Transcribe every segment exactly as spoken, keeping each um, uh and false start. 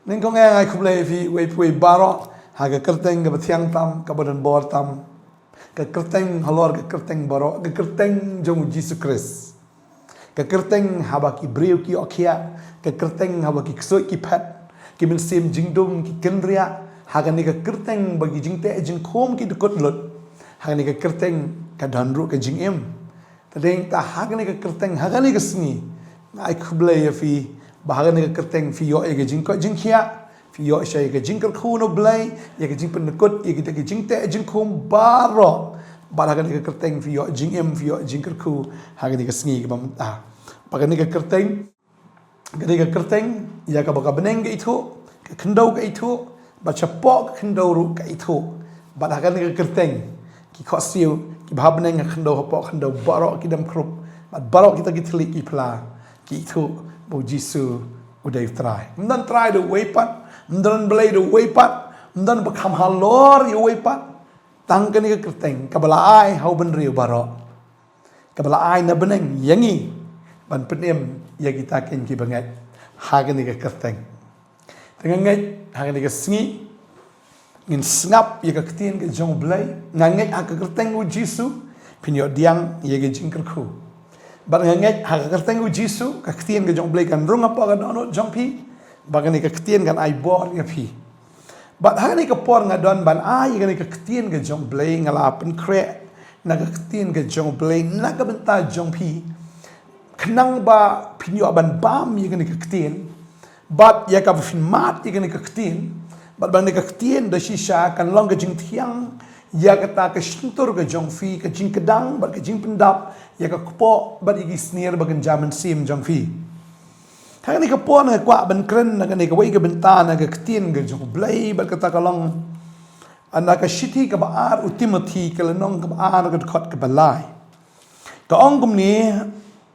Nyngkong eh nga ai khublei ïa phi uwei pa uwei baroh ha ka kyrteng kaba thiang tam, kaba don bor tam, ka kyrteng halor ka kyrteng baroh, ka kyrteng jong u Jisu Khrist. Ka kyrteng haba ki briew ki ïoh khiah, ka kyrteng haba ki ksuid ki phet, ki mynsiem jingdum ki kynriah, ha kane ka kyrteng ba ki jingteh jingkhum ki dkut lut, ha kane ka kyrteng ka don ruh ka jingim. Te dei ta ha kane ka kyrteng, ha kane ka sngi, nga ai khublei ïa phi ba ha kane ka kyrteng phi ïoh ïa ka jingkoit jingkhiah, phi ïoh sha ïa ka jingkyrkhu na u Blei, ïa ka jingpyndkut ïa kita ki jingteh jingkhum baroh. Bad ha kane ka kyrteng phi ïoh jingim, phi ïoh jingkyrkhu ha kane ka sngi kaba mynta. Ba kane ka kyrteng, kane ka kyrteng, ïa kaba ka bneng ka ithuh, ka khyndew ka ithuh, bad shapoh ka khyndew ruh ka ithuh. Bad ha kane ka kyrteng, ki khohsiew kiba ha bneng, ha khyndew, hapoh khyndew, baroh ki dem khrup, bad baroh kita ki thylliej ki phla ki ithuh ba u Jisu u dei u Trai. Ym don trai da uwei pat, ym don Blei da uwei pat, ym don ba kham halor ïa uwei pat. Tang kane ka kyrteng kaba la ai ha u bynriew baroh, kaba la ai na bneng ïa ngi ban pynim ïa kita kin kiba ngeit ha kane ka kyrteng. Te nga ngeit ha kane ka sngi ngin sngap ïa ka ktien ka jong u Blei. Nga ngeit ha ka kyrteng u Jisu phin ïoh pdiang ïa ka jingkyrkhu. Bad nga ngeit ha ka kyrteng u Jisu ka ktien ka jong u Blei kan rung hapoh ka dohnud jong phi, ba kane ka ktien kan ai bor ïa phi. Bad ha kane ka por nga don ban ai ïa kane ka ktien ka jong u Blei, nga la pynkhreh na ka ktien ka jong u Blei na ka bynta jong phi, khnang ba phin ïoh ban bam ïa kane ka ktien, bad ïa kaba phin mad ïa kane ka ktien, bad ba kane ka ktien da shisha kan long ka jingthiang ïa kata ka shyntur ka jong phi, ka jingkdang bad ka jingpyndap ïa ka kpoh bad ïa ki snier ba kynja mynsiem jong phi. Ha kane ka por nga kwah ban kren na kane kawei ka bynta na ka ktien ka jong u Blei, bad kata ka long na ka shithi kaba ar u Timothi, ka lynnong kaba ar, ka dkhot kaba lai. Ka ong kumne: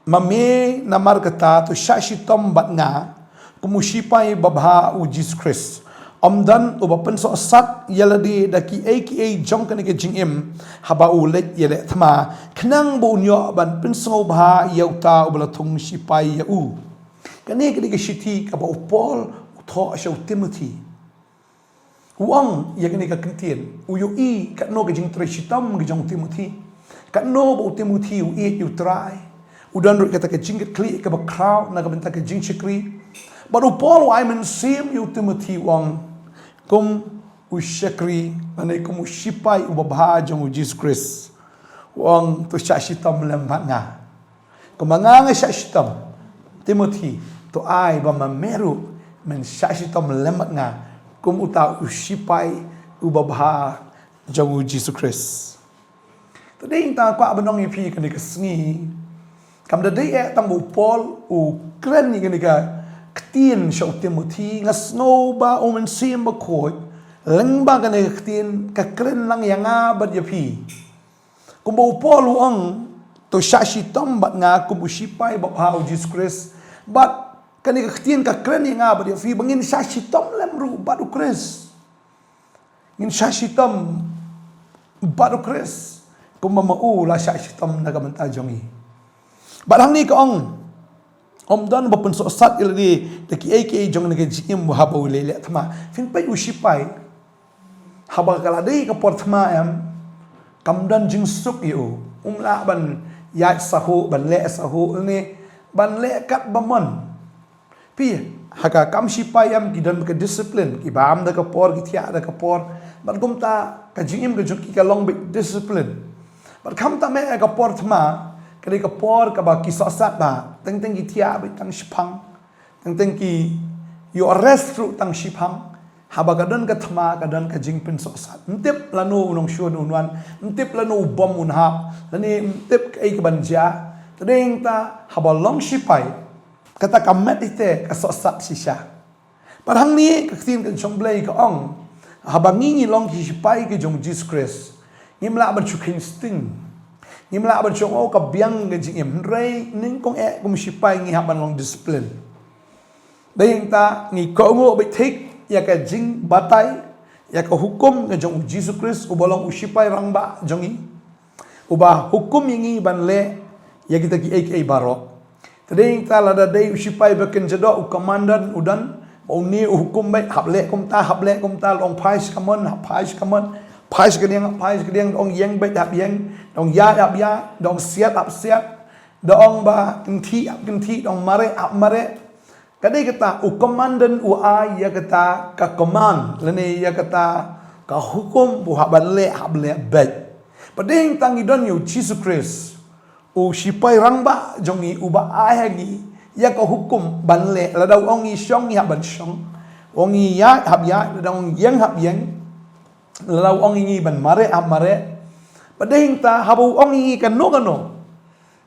Ma me, namar kata, to shah shitom bad nga kum u shipai babha u Jisu Khrist. Ym don uba pynsohsat ïa lade da kiei kiei jong kane ka jingim haba u leit ïaleh thma, khnang ba un ïoh ban pynsngewbha ïa uta uba la thung shipai ïa u. Kane ka dei ka shithi kaba u Paul u thoh sha u Timothi. U ong ïa kane ka ktien, u ïohi katno ka jingtrei shitom ka jong u Timothi, katno ba u Timothi u ïeit ïa u Trai, u don ruh kata ka jingkitkhlieh kaba khraw na ka bynta ka jingshakri. Bad u Paul u ai mynsiem ïa u Timothi, u ong: Kum u shakri, lane kum u shipai uba bha jong u Jisu Khrist, u ong: To shah shitom lem bad nga. Kumba nga nga shah shitom, Timothi, to ai ba ma me ruh men shah shitom lem bad nga kum uta u shipai uba bha jong u Jisu Khrist. Te dei ta kwah ban ong ïa phi kane ka sngi, kam da dei eh tang ba u Paul u kren ïa kane ka ktien sha u Timothi. Nga sngew ba u Mynsiem Bakhuid lyngba kane ka ktien ka kren lang ïa nga bad ïa phi. Kumba u Paul u ong: To shah shitom bad nga kum u shipai babha u Jisu Khrist. Bad kane ka ktien ka kren ïa nga bad ïa phi ba ngin shah shitom lem ruh bad u Khrist. Ngin shah shitom bad u Khrist kumba ma u la shah shitom na ka bynta jong ngi. Bad hangne ka ong: Ym don ba pynsohsat ïa lade da kiei kiei jong kane ka jingim haba u leit leh thma. Phin peit u shipai, haba ka la dei ka por thma em, kam don jingsuk ïa u. Um lah ban ïaid sahuh, ban leh sahuh, ne ban leh kat ba mon. Phi, ha ka kam shipai em, ki don ka discipline, ki bam da ka por, ki thiah da ka por. Bad kumta ka jingim ka jong ki ka long beit discipline. Bad khamtam eh ka por thma, ka dei ka por kaba ki sohsat bha, teng teng ki thiah beit tang shiphang, teng teng ki ïoh rest ruh tang shiphang. Haba ka don ka thma ka don ka jingpynsohsat. Ym tip lano u nongshun un wan, ym tip lano u bom un hap, lane ym tip kaei kaban jia. Te dei ta haba long shipai, kata ka met ite ka sohsat shisha. Bad hangne ka ktien ka jong u Blei ka ong, haba ngi ngi long ki shipai ka jong u Jisu Khrist, ngim lah ban shu kheiñ sting. Ngim lah ban shu ong, oh, ka biang ka jingim. Hynrei nyngkong eh kum shipai ngi hap ban long discipline. Dei ta ngi kohnguh beit thik ïa ka jingbatai ïa ka hukum ka jong u Jisu Khrist uba long u shipai rangbah jong ngi, uba hukum ïa ngi ban leh ïa kita kiei kiei baroh. Te dei ta lada dei u shipai ba kynja doh, u komandan u don, Une u hukum beit, hap leh kumta, hap leh kumta, long phai sha kamon, hap phai sha kamon, phai sha kadiang, hap phai sha kadiang, dong ïeng beit, hap ïeng, dong ïaid, hap ïaid, dong siat, hap siat, dong ba kynthih, hap kynthih, dong mareh, hap mareh. Ka dei kata u commandant u ai ïa kata ka command, lane ïa kata ka hukum ba u hap ban leh, hap leh beit. Bad dei tang ngi don ïa u Jisu Khrist, u shipai rangbah jong ngi uba ai ha ngi ïa ka hukum ban leh, lada u ong ngi shong ngi hap ban shong, u ong ngi ïaid hap ïaid, lada u ong ïeng hap ïeng, lada u ong ngi ban mareh hap mareh. Bad dei ta haba u ong ngi kano kano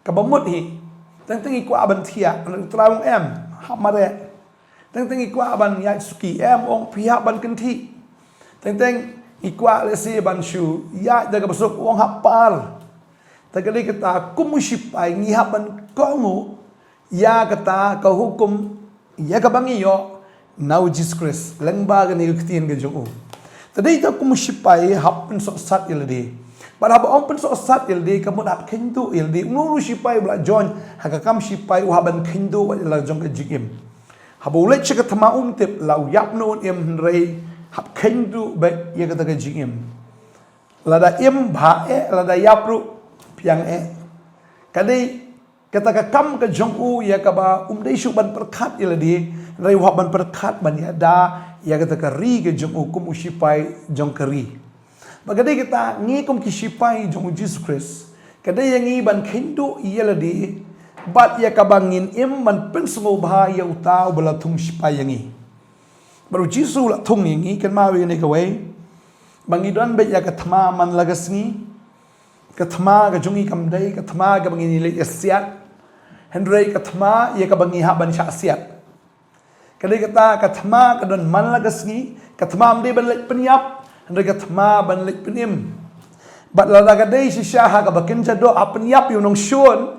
kaba mut hi, teng teng ngi kwah ban thiah, u Trai u ong em, hap mareh. Teng teng ngi kwah ban ïaid suki, em, u ong phi hap ban kynthih. Teng teng ngi kwah lehse ban shu ïaid da kaba suk, u ong hap par. Te ka dei kata kum u shipai ngi hap ban kohnguh ïa kata ka hukum ïa kaba ngi ïoh na u Jisu Khrist lyngba kane ka ktien ka jong u. Te dei ta kum u shipai hap pynsohsat ïa lade. Bad haba ong pynsohsat ïa lade ka mut hap kheiñduh ïa lade. Uno uno u shipai ba la join ha ka kam shipai u hap ban kheiñduh ïa la jong ka jingim. Haba u leit sha ka thma um tip la u ïap ne un im, hynrei hap kheiñduh beit ïa kata ka jingim. Lada im bha eh, lada ïap ruh pdiang eh. Ka dei kata ka kam ka jong u ïa kaba um dei shuh ban pyrkhat ïa lade, hynrei u hap ban pyrkhat ban ïada ïa kata ka ri ka jong u kum u shipai jong ka ri. Bad ka dei kata ngi kum ki shipai jong u Jisu Khrist, ka dei ïa ngi ban kheiñduh ïa lade bad ïa kaba ngin im ban pynsngewbha ïa uta uba la thung shipai ïa ngi. Bad u Jisu u la thung ïa ngi, kynmaw ïa kane kawei, ba ngi don beit ïa ka thma man la ka sngi. Ka thma ka jong ngi kam dei ka thma kaba ngin ïaleit ïasiat, hynrei ka thma ïa kaba ngi hap ban shah siat. Ka dei kata ka thma ka don man la ka sngi, ka thma ym dei ban leit pynïap, hynrei ka thma ban leit pynim. Bad lada ka dei shisha ha kaba kynja doh hap pynïap ïa u nongshun,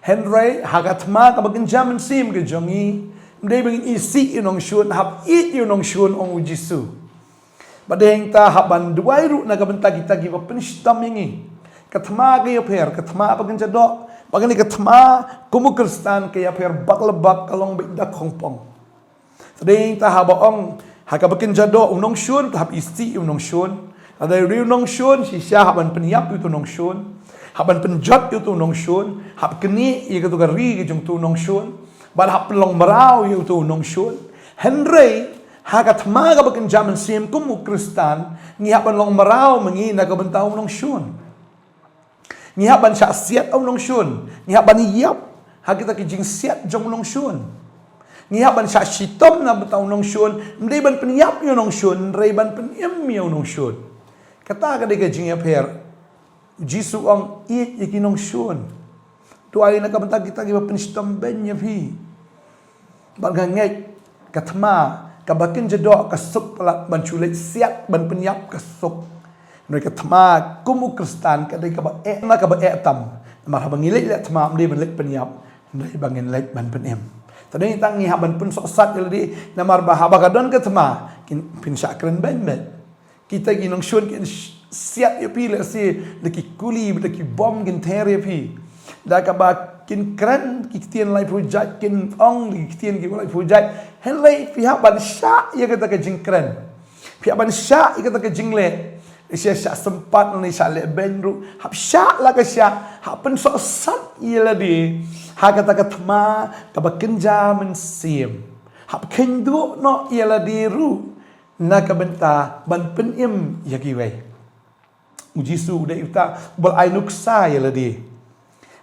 hynrei ha ka thma kaba kynja mynsiem ka jong ngi, ym dei ban isih ïa u nongshun, hap ïeit ïa u nongshun, ong u Jisu. Bad dei ta hap ban duwai ruh na ka bynta kita kiba pynshitom ïa ngi. Ka thma ka ïapher, ka thma ba kynja doh bad kane ka thma kum u Khristan ka ïapher bak la bak, ka long beit da khongpong. Te dei ta haba ong ha kaba kynja doh u nongshun, te hap isih ïa u nongshun. Lada ri u nongshun, shisha hap ban pynïap ïa utu u nongshun, hap ban pynjot ïa utu u nongshun, hap knieh ïa katu ka ri ka jong utu u nongshun, bad hap pynlong mraw ïa utu u nongshun. Hynrei ha ka thma kaba kynja mynsiem kum u Khristan, ngi hap ban long mraw ma ngi na ka bynta u nongshun. Ngi hap ban shah siat ïa u nongshun, ngi hap ban ïap ha kita ki jingsiat jong u nongshun. Ngi hap ban shah shitom na ka bynta u nongshun, ym dei ban pynïap ïa u nongshun, hynrei ban pynim ïa u nongshun. Kata ka dei ka jingïapher. U Jisu u ong ïeit ïa ki nongshun. Duwai na ka bynta kita kiba pynshitom bein ïa phi. Bad nga ngeit ka thma kaba kynja doh ka suk palat ban shu leit siat ban pynïap, ka suk. Hynrei ka thma kum u Khristan ka dei kaba eh, na kaba eh tam. Namar haba ngi leit leh thma ym dei ban leit pynïap, hynrei ba ngin leit ban pynim. Te dei tang ngi hap ban pynsohsat ïa lade, namar ba haba ka don ka thma kin pynshah kren bein beit. Kita ki nongshun kin sh-, siat ïa phi lehse da ki kuli, da ki bom kin ther ïa phi. Da kaba kin kren ki ktien laiphew jait, kin ong ki ktien kiba laiphew jait. Hynrei phi hap ban shah ïa kata ka jingkren. Phi hap ban shah ïa kata ka jingleh. Lehse shah sympat ne shah leh bein ruh. Hap shah la ka shah, hap pynsohsat ïa lade ha kata ka thma kaba kynja mynsiem. Hap kheiñduh noh ïa lade ruh na ka bynta ban pynim ïa kiwei. U Jisu u dei uta uba la ai nuksa ïa lade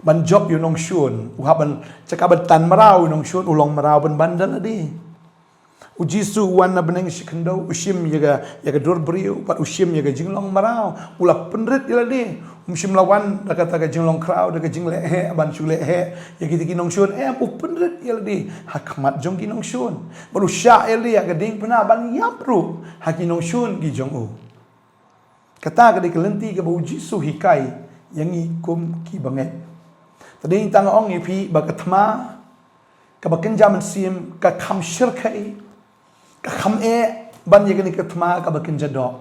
ban jop ïa u nongshun, u hap ban, sha ka ban tan mraw ïa u nongshun, u long mraw pynban da lade. U Jisu u wan na bneng shi khyndew, u shim ïa ka, ïa ka dur briew, bad u shim ïa ka jinglong mraw, u la pynrit ïa lade. Um shym la wan da kata ka jinglong khraw, da ka jingleh heh, ban shu leh heh ïa kita ki nongshun, em, u pynrit ïa lade ha khmat jong ki nongshun. Bad u shah ïa lade ha ka diengphna ban ïap ruh ha ki nongshun ki jong u. Kata ka dei ka lynti kaba u Jisu u hikai ïa ngi kum ki bangeit. Te dei tang ong ïa phi ba ka thma kaba kynja mynsiem ka kham shyrkhei, ka kham eh ban ïa kane ka thma kaba kynja doh.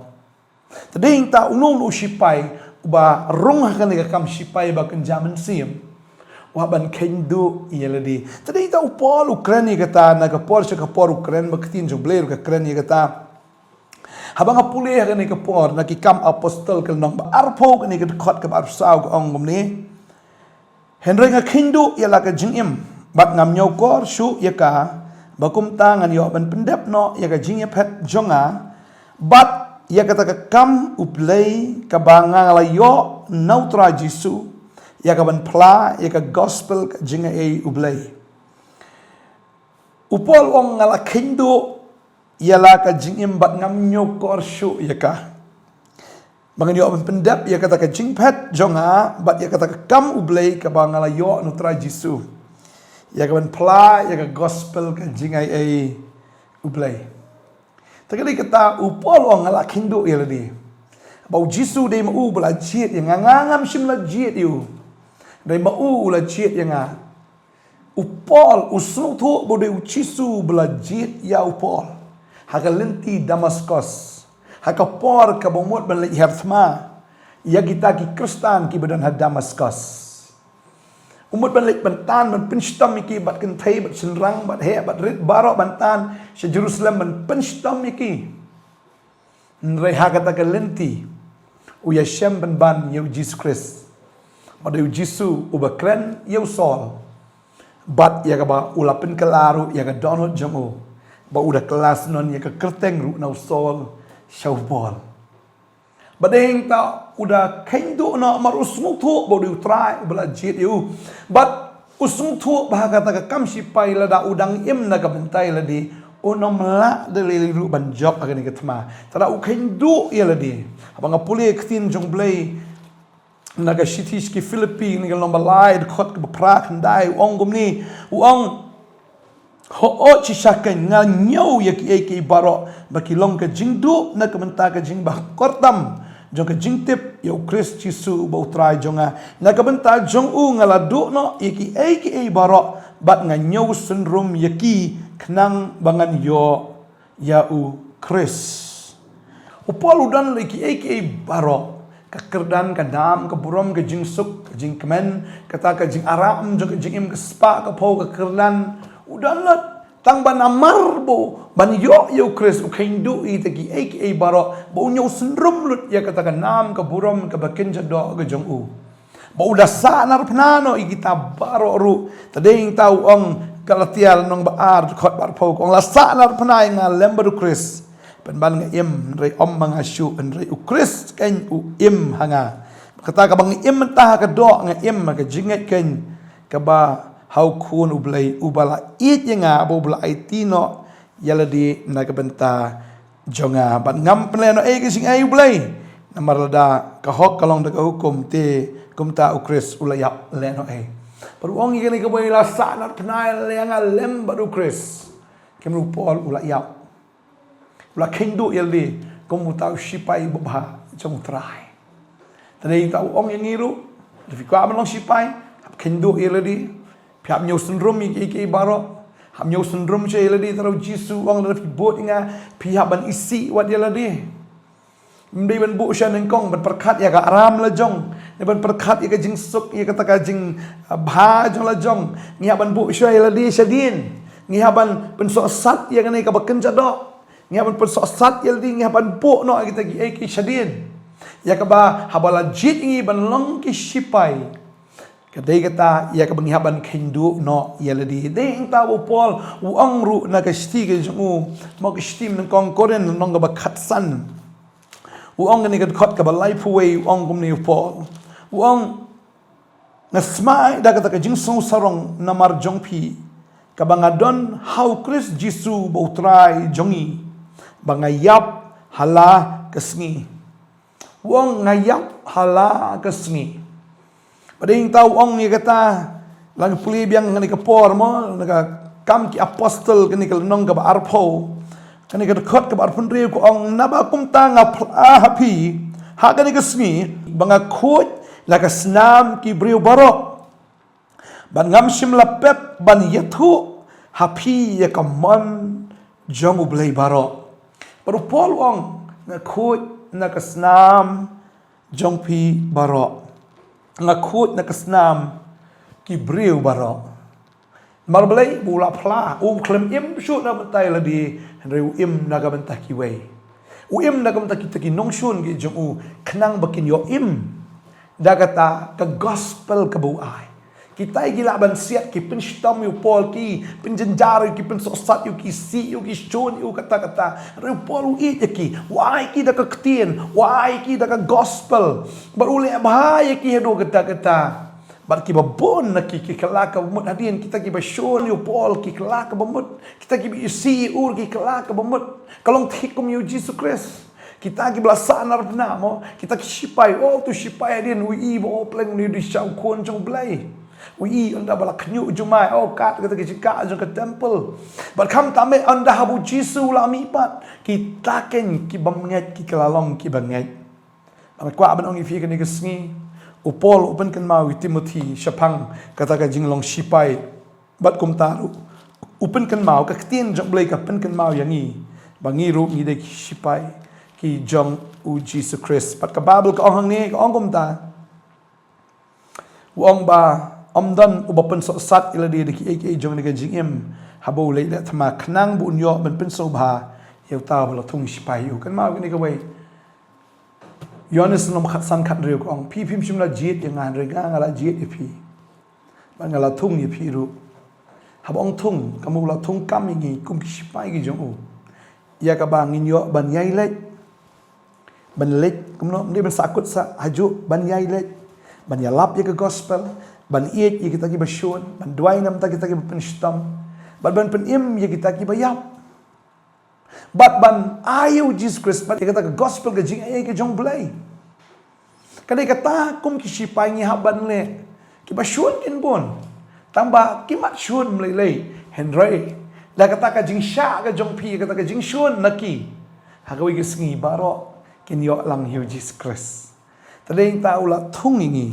Te dei ta uno uno u shipai uba rung ha kane ka kam shipai ba kynja mynsiem, Wat ban kheiñ duh ïa lade. Te dei ta u Paul u kren ïa kata, na ka por sha ka por u kren, ba ka ktien jong U Blei ruh ka kren ïa kata. Haba nga pule ha kane ka por, na Ki Kam Apostol ka lynnong ba arphew, kane ka dkhot kaba arphew saw ka ong kumne. Hynrei nga kheiñ duh ïa la ka jingim, bad ngam ñiewkor shuh ïa ka, ba kumta ngan ïoh ban pyndep noh ïa ka jingïaphet jong nga, bad ïa kata ka kam U Blei kaba nga la ïoh na U Trai Jisu, ïa ka ban phla ïa ka gospel ka jingaiei U Blei. U Paul u ong nga la kheiñ duh ïa la ka jingim bad ngam ñiewkor shuh ïa ka, ba ngan ïoh ban pyndep ïa kata ka jingphet jong nga bad ïa kata ka kam U Blei kaba nga la ïoh na U Trai Jisu, ïa ka ban phla ïa ka gospel ka jingaiei U Blei. Te ka dei kata u Paul u ong nga la kheiñ duh ïa lade, ba U Jisu dei ma u ba la jied ïa nga, nga ngam shym la jied ïa u. Dei ma u u la jied ïa nga. U Paul u sngewthuh ba u dei U Jisu ba la jied ïa u Paul ha ka lynti Damaskos, ha ka por kaba u mut ban leit hiar thma ïa kita ki Khristan kiba don ha Damaskos. U mut ban leit ban tan, ban pynshitom ïa ki bad kynthei, bad shynrang, bad heh, bad rit baroh, ban tan sha Jerusalem ban pynshitom ïa ki. Hynrei ha kata ka lynti u ïashem pynban ïa U Jisu Khrist. Bad dei U Jisu uba kren ïa u Saul, bad ïa kaba u la pynkylla ruh ïa ka dohnud jong u, ba u da kylla syndon ïa ka kyrteng ruh na u Saul sha u Paul. Bad dei ta u da kheiñ duh noh namar u sngewthuh ba u dei U Trai uba la jied ïa u. Bad u sngewthuh ba ha kata ka kam shipai lada u dang im na ka bynta ïa lade, un ym lah da lei lei ruh ban jop ha kane ka thma. Te da u kheiñ duh ïa lade. Haba nga pule ka ktien jong U Blei na ka shithi sha ki Philippi, na ka lynnong ba lai, dkhot kaba phra, khyndai, u ong kumne, u ong, hooid shisha kein, nga ñiew ïa kiei kiei baroh ba ki long ka jingduh na ka bynta ka jingbakordam jong ka jingtip ïa U Khrist Jisu uba U Trai jong nga. Na ka bynta jong u nga la duh noh ïa kiei kiei baroh, bad nga ñiew synrum ïa ki khnang ba ngan ïoh ïa U Khrist. U Paul u don la kiei kiei baroh, ka kyrdan, ka nam, ka burom, ka jingsuk, ka jingkmen, kata ka jingaram jong ka jingim, ka spah ka phew, ka kyrdan, u don lut. Tang ba namar ba u, ban ïoh ïa U Khrist, u kheiñ duh ïa kita kiei kiei baroh, ba u ñiew synrum lut ïa kata ka nam, ka burom, kaba kynja doh ka jong u. Ba u la sahnarphna noh ïa kita baroh ruh. Te dei ta u ong, Galatia lynnong ba ar, dkhot ba arphew, ka ong, la sahnarphna ïa nga lem bad U Khrist. Pynban nga im, hynrei ym ma nga shuh, hynrei U Khrist kein u im ha nga. Kata kaba nga im mynta ha ka doh, nga im ha ka jingngeit kein kaba ha U Khun U Blei, uba la ïeit ïa nga, bad uba la aiti noh ïa lade na ka bynta jong nga. Bad ngam pynlehnohei ka jingai U Blei, namar lada ka hok ka long da ka hukum, te kumta U Khrist u la ïap lehnohei. Bad u ong ïa kane kawei, la sahnarphna ïa nga lem bad U Khrist. Kumno u Paul u la ïap, u la kheiñ duh ïa lade kum uta u shipai babha jong U Trai. Te dei ta u ong ïa ngi ruh, lada phi kwah ban long shipai, hap kheiñ duh ïa lade. Phi hap ñiew synrum ïa kiei kiei baroh. Hap ñiew synrum sha ïa lade, te U Jisu u ong lada phi bud ïa nga, phi hap ban isih wat ïa lade. Ym dei ban buh sha nyngkong, ban pyrkhat ïa ka aram la jong, ne ban pyrkhat ïa ka jingsuk, ïa kata ka jing, ah, bha jong la jong. Ngi hap ban buh sha ïa lade shadien. Ngi hap ban pynsohsat ïa kane kaba kynja doh. Ngi hap ban pynsohsat ïa lade, ngi hap ban buh noh ïa kita kiei kiei shadien. Ïa kaba haba la jied ïa ngi ban long ki shipai, ka dei kata ïa kaba ngi hap ban kheiñ duh noh ïa lade. Dei ta u Paul u ong ruh na ka shithi ka jong u, mo, ka shithi nyngkong Korinth lynnong kaba khatsan. U ong kane ka dkhot kaba laiphew wei, u ong kumne u Paul. U ong, nga smai da kata ka jingsngew sarong namar jong phi, kaba nga don ha U Khrist Jisu ba U Trai jong ngi, ba nga ïap ha la ka sngi. U ong nga ïap ha la ka sngi. Bad dei ta u ong ïa kata, la ngi pule biang kane ka por mo, na ka Kam ki Apostol kane ka lynnong kaba arphew, kane ka dkhot kaba arphew hynriew, ka ong, naba kumta nga phla ha phi ha kane ka sngi, ba nga khuid la ka snam ki briew baroh. Bad ngam shym la pep ban ïathuh ha phi ïa ka mon jong U Blei baroh. Bad u Paul u ong, nga khuid na ka snam jong phi baroh. Nga khuid na ka snam ki briew baroh. Namar balei? Ba u la phla, um khlem im shuh na ka bynta ïa lade, hynrei u im na ka bynta kiwei. U im na ka bynta kita ki nongshun ki jong u, khnang ba kin ïoh im da kata ka gospel kaba u ai. Kita ki lah ban siat, ki pynshitom ïa u Paul, ki pynjynjar ïa u, ki pynsohsat ïa u, ki sih ïa u, ki shun ïa u, kata kata. Hynrei u Paul u ïeit ïa ki, u ai ki da ka ktien, u ai ki da ka gospel. Bad u leh bha ïa ki haduh katta katta. Bad kiba bun na ki ki kylla ka bamut. Hadien kita kiba shun ïa u Paul ki kylla ka bamut. Kita kiba isih ïa u ki kylla ka bamut. Ka long thik kum ïa u Jisu Khrist. Kita kiba la sahnarphna namo, kita ki shipai, oh, uto u shipai hadien u i ba, oh, pleng, une u dei shisha u Khun jong U Blei. U i ynda ba la khñiuh jumai, oh, kat kata ka jingkah jong ka temple. Bad khamtam eh ynda haba u Jisu u la mihpat, kita kein ki bym ngeit ki kylla long kiba ngeit. Nga kwah ban ong ïa phi kane ka sngi, u Paul u pynkynmaw ïa u Timothi shaphang kata ka jinglong shipai. Bad kumta ruh u pynkynmaw, ka ktien jong U Blei ka pynkynmaw ïa ngi ba ngi ruh ngi dei ki shipai ki jong u Jisu Khrist. Bad ka Baibl ka ong hangne, ka ong kumta. U ong ba ym don uba pynsohsat ïa lade da kiei kiei jong kane ka jingim haba u leit leh thma, khnang ba un ïoh ban pynsngewbha ïa uta uba la thung shipai ïa u. Kynmaw kane kawei. Ïoannis lynnong khatsan khathynriew ka ong, phi phim shym la jied ïa nga, hynrei nga, nga la jied ïa phi. Bad nga la thung ïa phi ruh. Haba ong thung, ka mut u la thung kam ïa ngi kum ki shipai ki jong u, ïa kaba ngin ïoh ban ïai leit, ban leit, kumno, ym dei ban sahkut sah, hajuh ban ïai leit, ban ïalap ïa ka gospel, ban ïeit ïa kita kiba shun, ban duwai na ka bynta kita kiba pynshitom, bad ban pynim ïa kita kiba ïap. Bad ban ai ïa u Jisu Khrist, bad ïa kata ka gospel, ka jingaiei ka jong U Blei. Ka dei kata kum ki shipai ngi hap ban leh. Kiba shun kin bun, tangba kim pat shun ym lei lei. Hynrei da kata ka jingshah ka jong phi, kata ka jingshun na ki, ha kawei ka sngi baroh kin ïoh lang ïa u Jisu Khrist. Te dei nangta u la thung ïa ngi.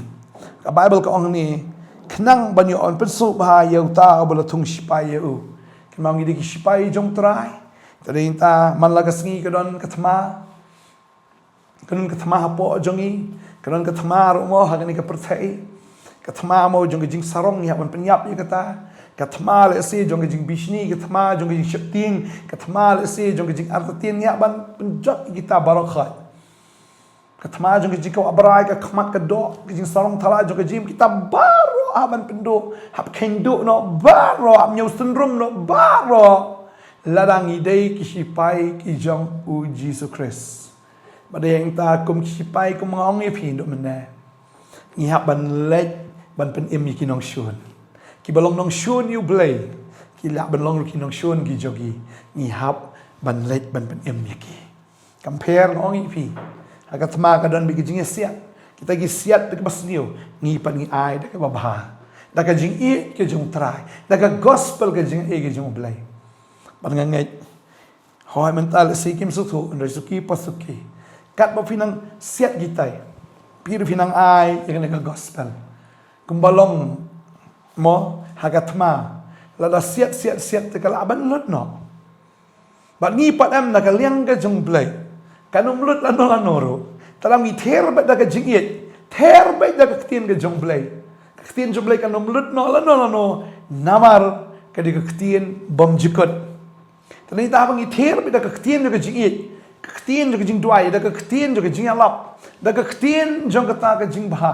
Ka Baibl ka ong hangne, khnang ban ïoh ban pynsngewbha ïa uta uba la thung shipai ïa u. Kynmaw ngi dei ki shipai jong U Trai. Te dei nangta man la ka sngi ka don ka thma. Ka don ka thma hapoh jong ngi, ka don ka thma ruh mo ha kane ka pyrthei. Ka thma mo jong ka jingsarong ngi hap ban pynïap ïa kata. Ka thma lehse jong ka jingbishni, ka thma jong ka jingsheptieng, ka thma lehse jong ka jingartatien ngi hap ban pynjot ïa kita baroh khoit. Ka thma jong ka jingkwah brai, ka khmat ka doh, ka jingsarong thala jong ka jingim, kita baroh hap ban pynduh, hap kheiñ duh noh baroh, hap ñiew synrum noh baroh. Lada ngi dei ki shipai ki jong u Jisu Khrist. Bad dei nangta kum ki shipai kum nga ong ïa phi haduh mynne, ngi hap ban leit ban pynim ïa ki nongshun. Kiba long nongshun ïa U Blei ki lah ban long ruh ki nongshun ki jong ngi. Ngi hap ban leit ban pynim ïa ki. Kam pher, nga ong ïa phi. Ha ka thma ka don bad ka jingïasiat. Kita ki siat da kaba sniew, ngi pat ngi ai da kaba bha, da ka jingïeit ka jong U Trai, da ka gospel, ka jingïeit ka jong U Blei. Bad nga ngeit, hooid mynta lehse kim sngewthuh, hynrei suki pa suki, katba phi nang siat kitai, phi ruh phi nang ai ïa kane ka gospel. Kumba long mo ha ka thma, lada siat siat siat te ka lah ban lut noh. Bad ngi pat em na ka liang ka jong U Blei, kan ym lut lano lano ruh. Te lada ngi ther beit da ka jingïeit, ther beit da ka ktien ka jong U Blei, ka ktien jong U Blei kan ym lut noh lano lano, namar ka dei ka ktien bymjukut. Te nangta haba ngi ther beit da ka ktien jong ka jingïeit, ka ktien jong ka jingduwai, da ka ktien jong ka jingïalap, da ka ktien jong kata ka jingbha,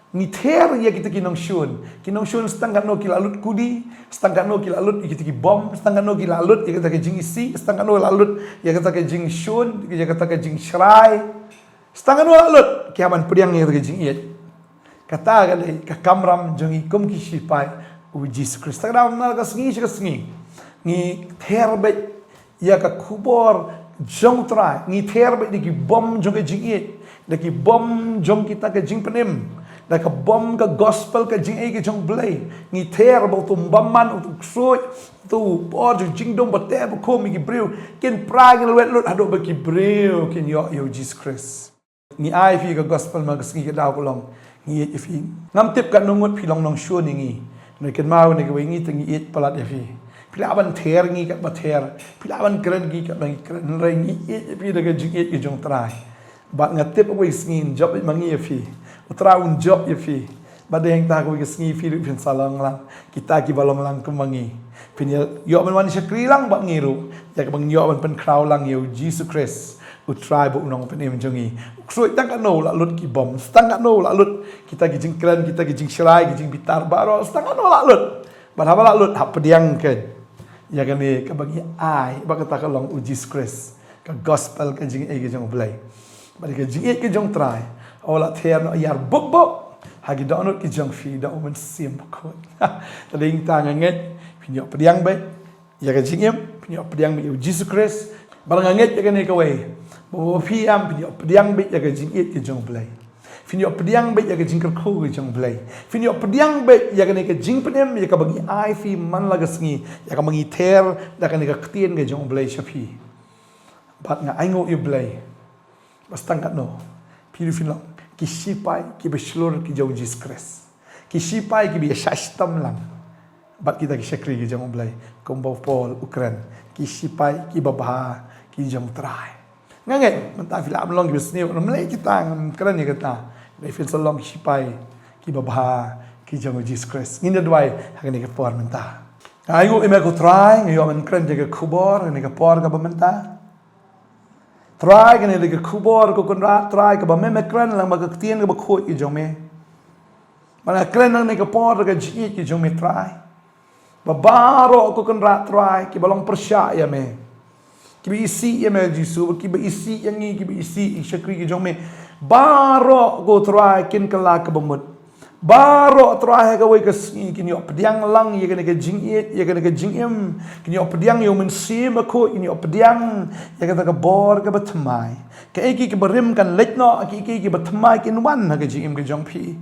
ngi ther ïa kita ki nongshun. Ki nongshun, sa tang katno ki la lut kuli, sa tang katno ki la lut ïa kita ki bom, sa tang katno ki la lut ïa kata ka jingisih, sa tang katno la lut ïa kata ka jingshun, ïa kata ka jingshrai, sa tang katno la lut, ki hap ban pdiang ïa kata ka jingïeit. Kata ka dei ka kamram jong ngi kum ki shipai u Jisu Khrist. Te ka daw na ka sngi sha ka sngi, ngi ther beit ïa ka khubor jong U Trai, ngi ther beit da ki bom jong ka jingïeit, da ki bom jong kita ka jingpynim, da ka bom ka gospel, ka jingïeit ka jong U Blei. Ngi ther ba uto u bymman, uto u ksuid, uto u por jong jingdum ba teh ba khum ïa ki briew kin pra, kin lwet lut haduh ba ki briew kin ïoh ïa u Jisu Khrist. Ngi ai phi ka gospel man ka sngi, ka daw ka long, ngi ïeit ïa phi. Ngam tip katno ngut phi long nongshun ïa ngi, hynrei kynmaw, kane kawei ngi te ngi ïeit palat ïa phi. Phi lah ban ther ngi katba ther, phi lah ban kren ngi katba ngi kren, hynrei ngi ïeit ïa phi da ka jingïeit ka jong U Trai. Bad nga tip kawei sngi yn jop beit ma ngi ïa phi. U Trai un jop ïa phi. Bad hangta kawei ka sngi phi ruh phin sa long lang, kita kiba long lang kum ma ngi. Phin ïoh ban wan shakri lang bad ngi ruh, ïa kaba ngin ïoh ban pynkhraw lang ïa u Jisu Khrist, u Trai bad u Nongpynim jong ngi. Ksuid tang katno la lut ki bom, tang katno la lut kita ki jingkren, kita ki jingshrai, ki jingbitar baroh, tang katno la lut. Bad haba la lut, hap pdiang kein ïa kane kaba ngi ai, ba kata ka long u Jisu Khrist, ka gospel, ka jingaiei ka jong u Blei. Bad ka jingaiei ka jong u Trai, u la ther noh ïar buk buk ha ki dohnud ki jong phi da u Mynsiem Bakhuid. Te hangta nga ngeit phin ïoh pdiang beit ïa ka jingim, phin ïoh pdiang beit ïa u Jisu Khrist. Bad nga ngeit ïa kane kawei, ba phi ïam phin ïoh pdiang beit ïa ka jingaiei ka jong u Blei. Phin ïoh pdiang beit ïa ka jingkyrkhu ka jong u Blei. Phin ïoh pdiang beit ïa kane ka jingpynim, ïa kaba ngi ai phi man la ka sngi, ïa kaba ngi ther da kane ka ktien ka jong u Blei sha phi. Bad nga ainguh ïa u Blei ba tang katno phi ruh phin long ki shipai kiba shlur ki jong u Jisu Khrist, ki shipai kiba ïa shah shitom lang bad kita ki shakri ki jong u Blei, kumba u Paul u kren, ki shipai kiba bha ki jong u Trai. Nga ngeit mynta phi lah ban long kiba sniew, ngam leh kita, ngam kren ïa kata. Hynrei phin sa long ki shipai kiba bha ki jong u Jisu Khrist. Ngin ïa duwai ha kane ka por mynta. Nga ainguh ïa me ko Trai, nga ïoh ban kren ïa ka khubor ha kane ka por kaba mynta. Trai, kane ka dei ka khubor ko Kynrad Trai kaba me me kren lang bad ka ktien kaba khuid ka jong me. Bad nga kren ha kane ka por ka jingaiei ka jong me Trai, ba baroh ko Kynrad Trai kiba long pyrshah ïa me, kiba isih ïa me Jisu, kiba isih ïa ngi, kiba isih ïa ki shakri ki jong me, baroh ko Trai kin kylla kaba mut. Baroh Trai ha kawei ka sngi kin ïoh pdiang lang ïa kane ka jingaiei, ïa kane ka jingim, kin ïoh pdiang ïa u Mynsiem Bakhuid, kin ïoh pdiang ïa kata ka bor kaba thymmai. Kaei kaei kiba rim kan leit noh, kaei kaei kiba thymmai kin wan ha ka jingim ka jong phi.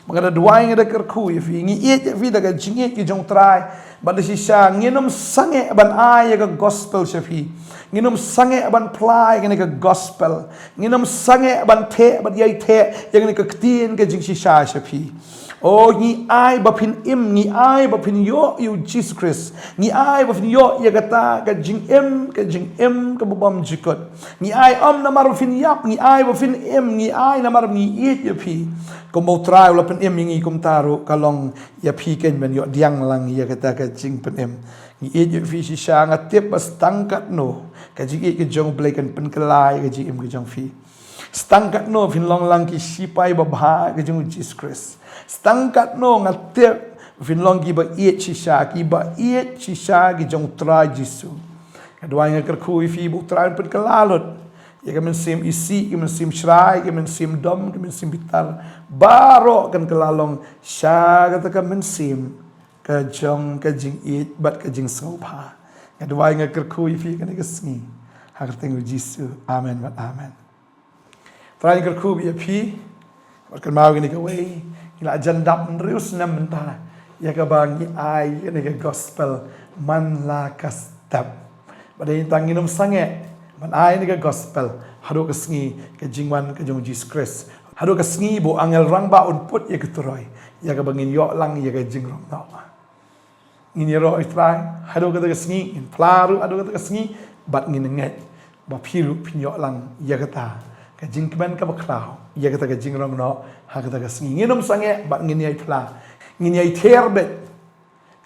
Bad nga da duwai, nga da kyrkhu ïa phi, ngi ïeit ïa phi da ka jingaiei ka jong u Trai. Bad da shisha ngin ym sangeh ban ai ïa ka gospel sha phi. Ngin ym sangeh ban phla ïa kane ka gospel. Ngin ym sangeh ban theh bad ïai theh ïa kane ka ktien ka jingshisha sha phi. O, ngi ai ba phin im, ngi ai ba phin ïoh ïa u Jisu Khrist. Ngi ai ba phin ïoh ïa kata ka jingim, ka jingim kaba bymjukut. Ngi ai ym namar ba phin ïap, ngi ai ba phin im, ngi ai namar ba ngi ïeit ïa phi. Kumba u Trai u la pynim ïa ngi, kumta ruh ka long ïa phi kein ban ïoh pdiang lang ïa kata ka jingpynim. Ngi ïeit ïa phi shisha, nga tip ba tang katno ka jingaiei ka jong u Blei kan pynkylla ïa ka jingim ka jong phi. Tang katno phin long lang ki shipai babha ka jong u Jisu Khrist. Tang katno nga tip phin long kiba ïeit shisha, kiba ïeit shisha ki jong u Trai Jisu. Nga duwai, nga kyrkhu ïa phi ba u Trai un pynkylla lut ïa ka mynsiem isih, ka mynsiem shrai, ka mynsiem dom, ka mynsiem bitar. Baroh kan kylla long sha kata ka mynsiem ka jong ka jingïeit bad ka jingsngewbha. Nga duwai, nga kyrkhu ïa phi kane ka sngi ha ka kyrteng u Jisu. Amen bad amen. Trai, nga kyrkhu ïa phi bad kynmaw kane kawei, ngi la jan dap hynriew snem mynta ïa kaba ngi ai ïa kane ka gospel man la ka step. Bad hangta ngin ym sangeh ban ai ïa kane ka gospel haduh ka sngi ka jingwan ka jong u Jisu Khrist, haduh ka sngi ba u angel rangbah un put ïa ka turoi ïa kaba ngin ïoh lang ïa ka jingrong noh. Ngin ïaroh ïa u Trai haduh kata ka sngi, ngin phla ruh haduh kata ka sngi, bad ngin ngeit ba phi ruh phin ïoh lang ïa kata ka jingkmen kaba khraw, ïa kata ka jingrong noh ha kata ka sngi. Ngin ym sangeh bad ngin ïai phla, ngin ïai ther beit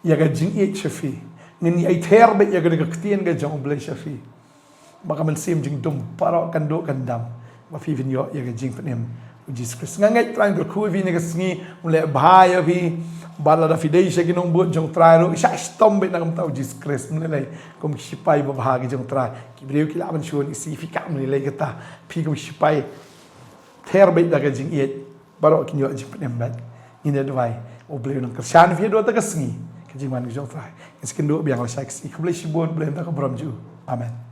ïa ka jingïeit sha phi, ngin ïai ther beit ïa kata ka ktien ka jong u Blei sha phi. Ba ka mynsiem jingdum baroh kan duh kan dam, ba phi phin ïoh ïa ka jingpynim u Jisu Khrist. Nga ngeit Trai, nga kyrkhu ïa phi ha kane ka sngi, un leh bha ïa phi. Bad lada phi dei sha ki nongbud jong u Trai ruh, shah shitom beit na ka bynta u Jisu Khrist, un leh lei kum ki shipai babha ki jong u Trai. Ki briew ki lah ban shun isih, phi kam lei lei kata. Phi kum ki shipai, ther beit da ka jingïeit. Baroh kin ïoh jingpynim bad. Ngin ïa duwai, u Blei un nang kyrshan ïa phi haduh kata ka sngi ka jingwan ka jong u Trai. Ngin sa ïakynduh biang lashai ka sngi. Khublei shibun, Blei un da ka burom jong u. Amen.